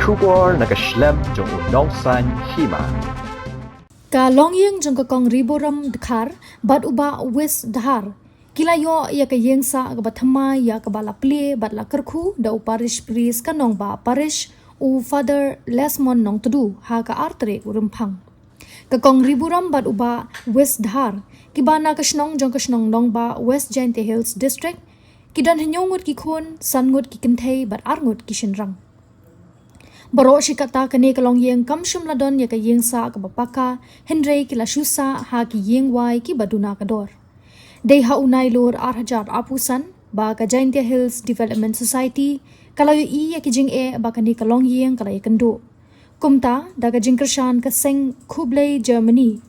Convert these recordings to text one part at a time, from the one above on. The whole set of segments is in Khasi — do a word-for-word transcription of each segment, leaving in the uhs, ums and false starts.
Khubor na ka shlem jong u nongsaiñ hima. Ka longïing jong ka Kong Riburam Dkhar bad u Bah Wis Dhar ki la ïoh ïa ka ïing sah kaba thymmai ïa kaba la plie bad la kyrkhu da u Parish Priest ka Nongbah Parish, u Father Lesmond Nongtdu, ha ka ar tarik u Rymphang. Ka Kong Riburam bad u Bah Wis Dhar kiba na ka shnong jong ka shnong Nongbah, West Jaintia Hills District, ki don hynñiew ngut ki khun, san ngut ki kynthei bad ar ngut ki shynrang. Baroh shi katta kane ka longïing kam shym la don ïa ka ïing sah kaba paka, hynrei ki la shu sah ha ki ïing wai kiba duna ka dor. Dei ha u Nailur ar hajar arphew san ba ka Jaintia Hills Development Society ka la ïohi ïa ki jingeh ba kane ka longïing ka la ïakynduh. Kumta, da ka jingkyrshan ka seng khublei Germany,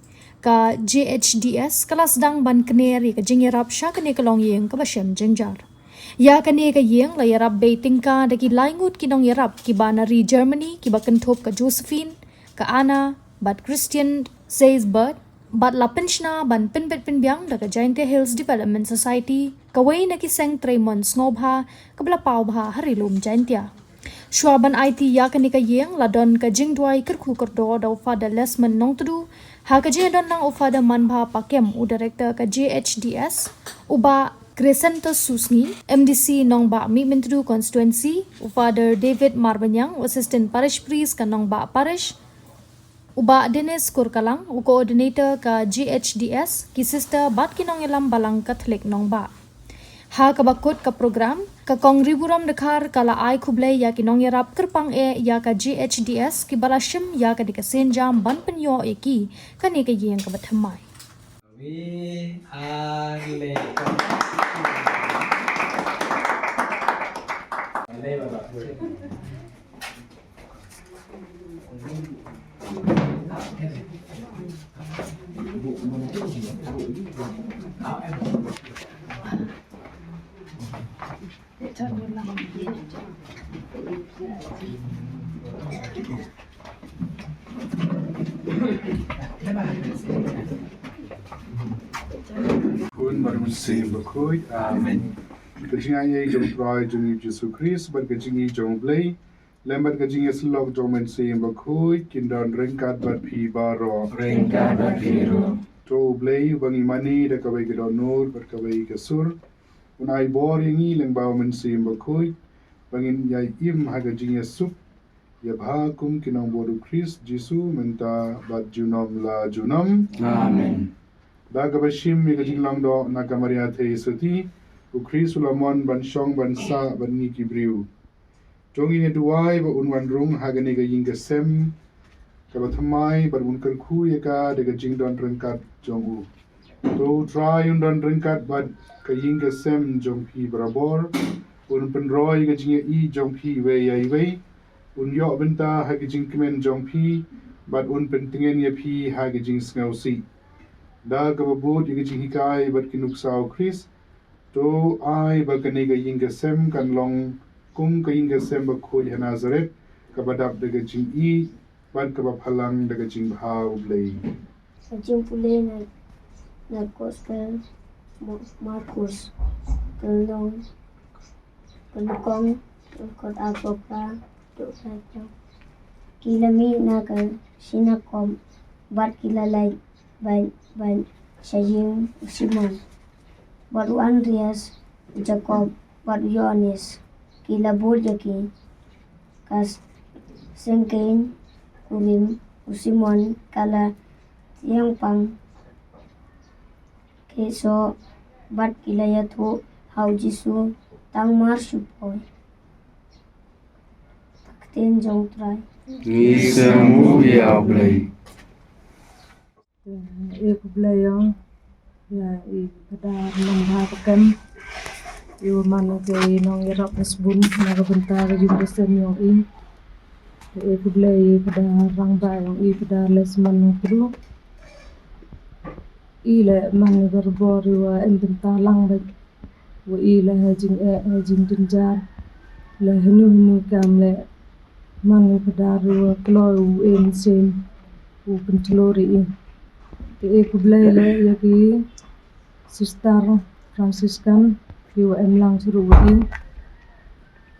ka J H D S ka la sdang ban kner ïa ka jingïarap sha kane ka longïing kaba shem jynjar. Ïa kane ka ïing la ïarap bei tyngka da ki lai ngut ki nongïarap kiba na ri Germany, kiba kynthup ka Josephine, ka Anna bad Christian Seisbert, bad la pynshna ban pynbit pynbiang da ka Jaintia Hills Development Society, kawei na ki seng trei mon sngewbha kaba la paw bha ha ri lum Jaintia. Shuwa ban aiti ïa kane ka ïing la don ka jingduwai kyrkhu kyrdoh da u Father Lesmond Nongtdu, ha ka jingdon lang u Father Manbha Pakem, u Director ka J H D S, u Bah Crescentus Susngi, M D C Nongbah Mihmyntdu Constituency, u Father David Marbaniang, u Assistant Parish Priest ka Nongbah Parish, u Bah Dennis Kurkalang, u Coordinator ka J H D S, ki sister bad ki nongïalam Balang Katholik Nongbah. Ha kaba kut ka program, ka Kong Riburam Dkhar ka la ai khublei ïa ki nongïarap kyrpang eh ïa ka J H D S kiba la shim ïa kane ka sienjam ban pynïoh ïa ki kane ka ïing kaba thymmai. Khun bad Mynsiem Bakhuid. Amen. Ka jingaiei jong u Trai jong ngi Jisu Khrist bad ka jingïeit jong u Blei, lem bad ka jingïasyllok jong u Mynsiem Bakhuid kin don ryngkat bad phi baroh. Ryngkat bad phi ruh. To u Blei uba ngi mane da kawei ka dohnud bad kawei ka sur, un ai bor ïa ngi lyngba u Mynsiem Bakhuid ba ngin ïai im ha ka jingïasuk ïa bha kum ki nongbud u Khrist Jisu mynta bad junom la junom. Amen. Da kaba shim ïa ka jinglong doh na ka Maria Theisotti, u Khrist u la mon ban shong ban sah bad ngi ki briew. To ngin ïa duwai ba un wan rung ha kane ka ïing ka sem kaba thymmai bad un kyrkhu ïa ka da ka jingdon ryngkat jong u. To u Trai un don ryngkat bad ka ïing ka sem jong phi barabor, un pynroi ka jingïeit jong phi iwei ïa iwei, un ïoh bynta ha ka jingkmen jong phi bad un pyntngen ïa phi ha ka jingsngewsih. Da kaba bud ïa ka jinghikai bad ki nuksa u Khrist, to ai ba kane ka ïing ka sem kan long kum ka ïing ka sem bakhuid ha Nazareth, kaba dap da ka jingïeit bad kaba phalang da ka jingbha u Blei. Ka jingpule na, na Gospel Ma-, Markus, ka lynnong, ka lynnong, ka lynnong. Ki la mih na ka sinakop bad ki la leit beit, beit sha ïing u Simon bad u Andreas, u Jakob bad u Ïoannis. Ki la bud ïa ki. Ka syngkien kurim u Simon ka la thiang pang. Ki soh bad ki la ïathuh ha u Jisu tang mar shu poi. Ka ktien jong u Trai. Ngi sngewbha ïa u Blei. Eh, ïa u Blei ïong, ïa i Phadar Manbha Pakem, i wa man u ka i nongïarap nusbun na ka bynta ka jingïaseng ïong i. Ïa u Blei i Phadar Rangbah ïong i Phadar Lesmond Nongtdu. I leh man i barabor i wa em bynta lang bad wa i la ha jingeh ha jingjynjar, la hynñiew hynñiew kam leh man i Phadar i wa kloi u em sien u pynthlur i. Te e khublei leh ïa ki sister Franciscan ki wa em lang shuh wa i.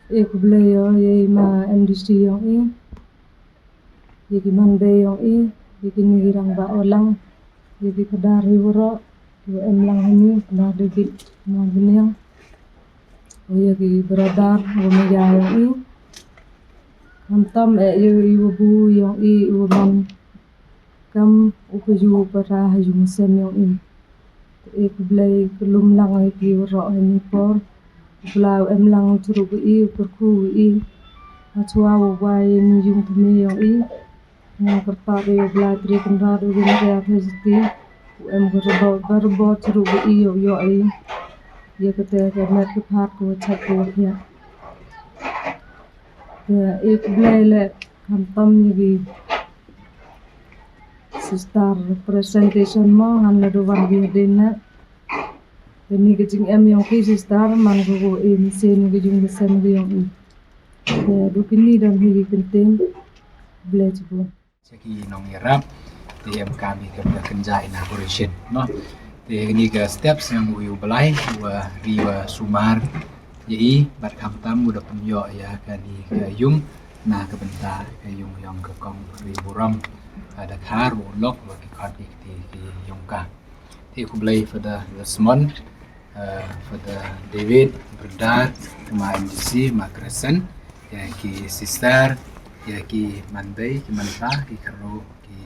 E khublei ïa i ma M D C ïong i, ïa ki man bei ïong i, ïa kine ki rangbah walang, ïa ki phadar hi waroh, ïa u em lang hani, phadar David, phadar Bniang, ïa ki brother, ïa ki maya ïong i. Khamtam eh ïa i wa bu ïong i, i wa man kam u ka ju para ha jung sem ïong i. Te e khublei ka lum lang ïa ki waroh hani por. U Blei u em lang u thru ïa i, u kyrkhu ïa i. Ha chwa u wai ni jung tmi ïong i. Nga kyrpad ïa u Blei Trai Kynrad u rin ria thai jiti. U em ka rebo, ka rebo thru ïa i, ïa u ïoh i. Ïa kata ka met ka phad ka wa chat ka wa khiah. Te e khublei leh khamtam ïa ki sister presentation mo ngan la duwan ki din na. Te ni ka jingem ïong ki sister man ko ko e ni se ni ka jung ka sem ki ïong i. Te du kini dang hi ki kynting. Blei chibu. Sha ki nongïarap te em kam hi ka kynja inauguration mo. Te ni ka step sngewbha u Blai wa ri wa sumar ïa i bad khamtam u da pynïoh ïa kani ka yung na ka bynta ka yung ïong ka kong Ri Burom. Ka da khar u lok wa ki khot ki kti ki yung ka. Te khublei Father Lesmond, eh, Father David, Brother, ma M D C, ma Crescent, ïa ki sister, ïa ki man bei, ki man pa, ki kyrru, ki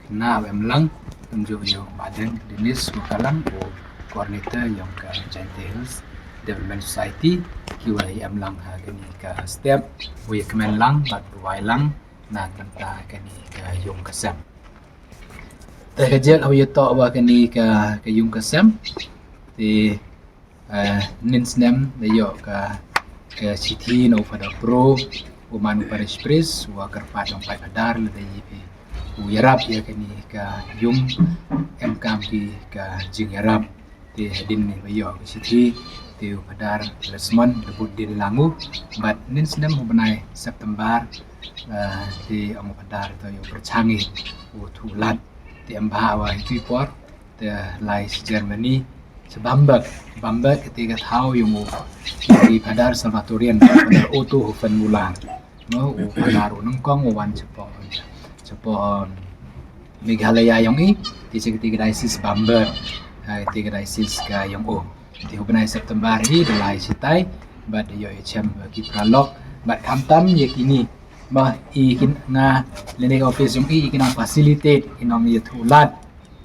khynnah wa em lang, kumjuh ïa u Bah Deng Dennis wa ka lang, u coordinator ïong ka Jaintia Hills Development Society, ki wa em lang ha kani ka step, wa ïa kmen lang, bad wa wai lang, na ka bynta kani ka yung ka sem. Te ka jel ha u ïa toh wa kani ka, ka yung ka sem, te eh, nin snem da ïoh ka, ka shithi na u Father Pro, u man u parish priest, wa kyrpad ïong paid Father lada ïa phi u ïarap ïa kani ka yung em kam ki ka jingïarap. Te hadien ni ba ïoh ka shithi, te u Father Lesmond da bud din lang u, bad nin snem u bnai September, eh, te ong u Father to ïa u pyrchang i u thuh lad, te em bha wa hi tu i por, te lai sha Germany, sha Bamberg. Bamberg te ka thaw ïong u, i Father Salvatorian, Father Otto Hoffenmuller. No, u Father u nyngkong u wan chapoh, chapoh, um, Meghalaya ïong i, te sha ka te ka diocese Bamberg, eh, te ka diocese ka ïong u. Te u bnai September hi, da lai shatai, bad ïoh ïa chem ki paralok, bad khamtam ïa kini, ma i kin nga, lane ka office ïong i, i kin nang facilitate, i nang ïa thuh lad,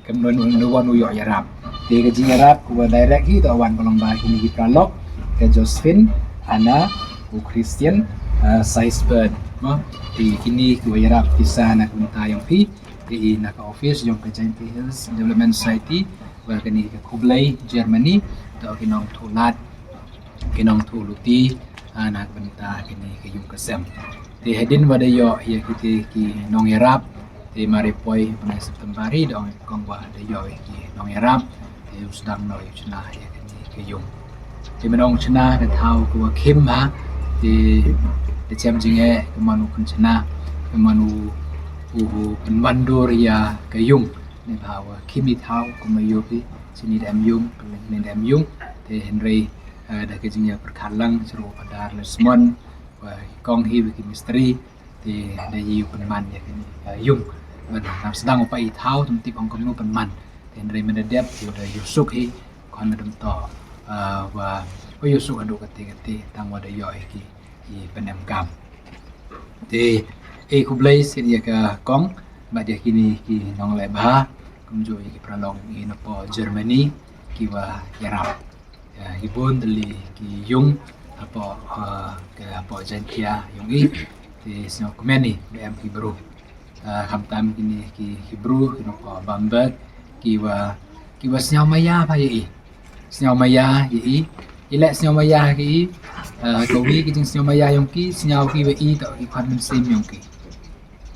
Kam no no wan u ïoh ïarap. Te ka jingïarap ka wa direct hi, ta wan ka long ba kini ki paralok, ka Josephine, Anna, u Christian, uh, Saisbert. Mo, te kini ki wa ïarap pisa na ka bynta ïong phi, te i na ka office ïong ka Jaintia Hills Development Society, wa kani ka khublei Germany, ta ki nongthuh lad, ki nongthuh luti, ah, na ka bynta kini ka yung ka sem. Te hadien wa da ïoh ïa kiti ki nongïarap, te mar ri poi bnai September hi da ong kong wa da ïoh ïa ki nongïarap, te u sdang noh ïa u chna ïa kini ka yung. Te mynta ong chna ka thaw ka wa khim ha, te da chem jingeh ka man u khun chna, ka man u, u, u pynwandur ïa ka yung. Ne ba wa khim i thaw ka ma ïoh pi, chini da em yung, ka leng ne da em yung, te hynrei eh, da ka jingïa pyrkhat lang, sha u Father Lesmond, wa kong hi wa ki mistri, te da ïa u pynman ïa kani, eh, yung. Ban tam sdang u pa i thaw, tam tip ong kumno pynman. Te hynrei mynda dep, te da ïa u suk hi, khon da dum to, eh, wa, wa ïa u suk haduh kati kati, tang wa da ïoh hi ki, ki pynem kam. Te, eh, khublei sien ïa ka kong, bad ïa kini ki nongleh bha, kumjuh ïa ki paralok i na po Germany, ki wa ïarap. Ïa, i bun tylli ki yung, hapoh, eh, ka hapoh Jaintia ïong i, te sngewkmen i, ba em ki bru. Eh, khamtam kini ki, ki bru, ki nongkhoh Bamberg, ki wa, ki wa sngewmaya bha ïa i. Sngewmaya ïa i. I leh sngewmaya ïa i, eh, ka wi ka jingsngewmaya ïong ki, sngew ki wa i, toh ki khon mynsiem ïong ki.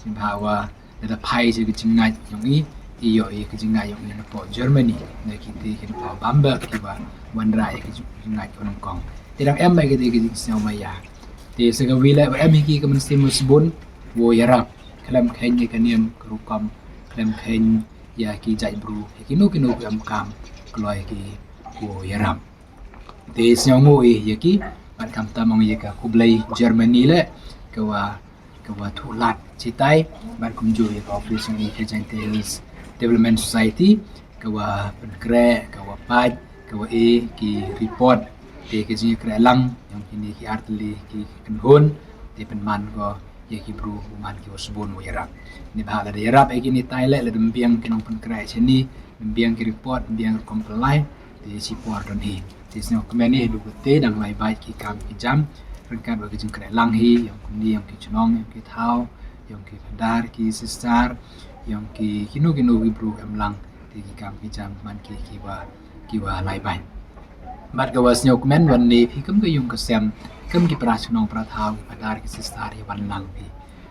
Sngewbha wa, Lada phai sha ka jingngeit ïong i, i ïoh i ka jingngeit ïong i na poh Germany, na kiti ki na poh Bamberg kiba wanrah ïa ka jingngeit ka nyngkong. Te dang em bha kiti ki jingsngew maya. Te sa ka wi leh ba em hi ki ka mynsiem sbun, wow ïarap. Khlem kheiñ ïa ka niam ka rukom, khlem kheiñ ïa ki jaitbru, ïa kino kino ki em kam, kloi ki wow ïarap. Te sngewnguh i ïa ki, Bad khamtam ong ïa ka khublei Germany leh ka wa ka wa thuh lad chitai bad kumjuh ïa ka office ong ïa ka Jaintia Hills Development Society ka wa pynkhreh ka wa pait ka wa e ki report te ka jingkhreh lang ïong kine ki artylli ki kynhun te pynman ko ïa ki bru u man ki wa sbun wa ïarap. Ni ba lada ïarap ïa kine tai leh lada mbiang ki nongpynkhreh shane mbiang ki report mbiang rukom pynlait te shipor don hi. Te sngewkmen ïa du kate dang lai bait ki kam ki jam ryngkat wa ki jingkhreh lang hi ïong kumne ïong ki chnong ïong ki thaw ïong ki phadar ki sister ïong ki kino kino ki bru em lang te ki kam ki jam man ki ki wa ki wa lai bait. Bad ka wa sngewkmen wan ne phi kam ka yung ka sem kam ki pra chnong pra thaw ki phadar ki sister ïa wan lang phi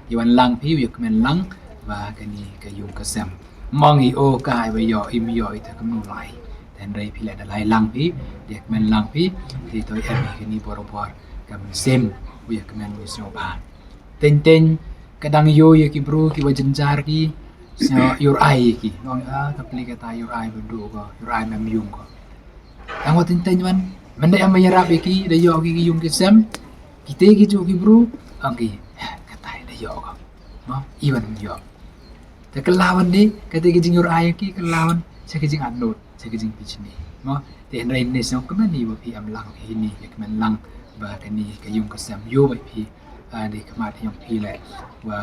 ïa wan lang phi ïa kmen lang ba kani ka yung ka sem. Mong i o ka ai wa ïoh im ïoh i ta kam nu lai. Ten rei phi leh da lai lang phi ïa kmen lang phi ti to em kani borobor kam sem ïa kmen wi sngewbha. Teng teng ka dang ïoh ïa ki bru ki wa jynjar ki sngewbha ïur ai ki. Nong a ka pli ka ta ïur ai ba du ko ïur ai mem yung ko. Tang wa teng teng wan mende em ïarap ïa ki da ïoh ki ki yung ki sem. Kite ki ju ki bru ang ki ka tai da ïoh ko. Mo i wan ïoh. Te ka lawan ni kate ki jing ïur ai ki ka lawan sa ki jing atnut sa ki jing pichni. Mo te hynrei ni sngewkmen ni wa phi am lang phi ni ïa kmen lang ba kani ka yung ka sem ïoh ba phi. Ni khmat ïong phi leh wa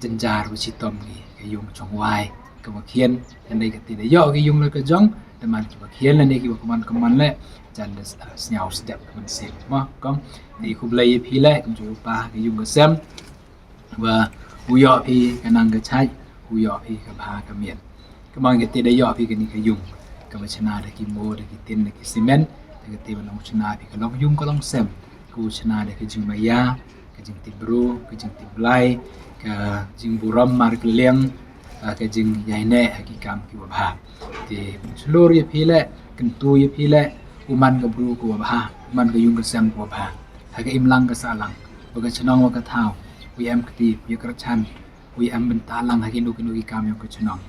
jynjar wa chitom ki ka yung chong wai ka wa khian hynrei kate da ïoh ki yung la ka jong da man ki wa khian la ne ki wa kman kman leh jan da sñiaw sdep kman sip mo kong. Ni khublei ïa phi leh kumjuh pa ka yung ka sem wa u ïoh phi ka nang ka chait u ïoh phi ka bha ka miat. Ka mang kate da ïoh phi kani ka yung ka wa chna da ki mo da ki tin da ki simen da kate wa nang chna phi ka long yung ka long sem ka u chna da ka jingmaya ka jingtip bru ka jingtip blai ka jingburom mar ka liang ka jingïaineh ha ki kam ki wa bha. Te shlur ïa phi leh kyntu ïa phi leh u man ka bru ka wa bha u man ka yung ka sem ka wa bha. Ha ka imlang ka sahlang wa ka chnong wa ka thaw u em kti u ïa kyrchan u ïa em bynta lang ha kino kino ki kam ïong ka chnong.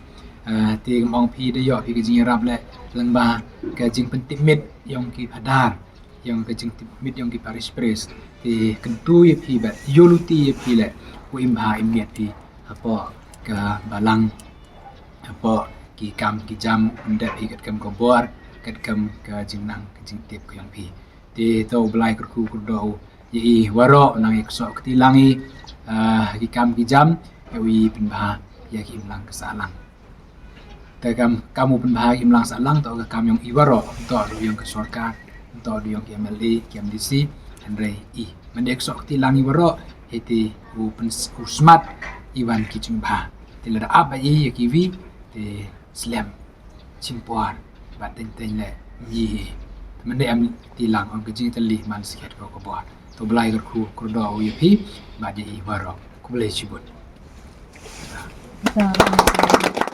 Te ka mong phi da ïoh phi ka jingïarap leh lyngba ka jingpyntip miet ïong ki phadar ïong ka jingtip miet ïong ki parish priest te kyntu ïa phi bad ïoh luti ïa phi leh u im bha im miat phi hapoh ka balang hapoh ki kam ki jam ym dep phi katkam ka bor katkam ka jingnang ka jingtip ka ïong phi. Te to u Blai kyrkhu kyrdoh u ïa i waroh nang ïa ksoh kti lang i ha ki kam ki jam ïa u i pynbha ïa ki imlang ka sahlang. Te kam kam u pynbha ki imlang sahlang to ka kam ïong i waroh to du ïong ka sorkar to du ïong ki M L A ki M D C hynrei i mende ksoh kti lang i waroh ïa te u pyns u smat i wan ki jingbha. Te lada ap ba i ïa ki wi te slem chimpor bad teng teng leh ngi hi. Mende em ti lang ong ka jingtylli man skhet ko ka bor. To Blai kyrkhu kyrdoh u ïa phi bad ïa i waroh. Khublei shibun.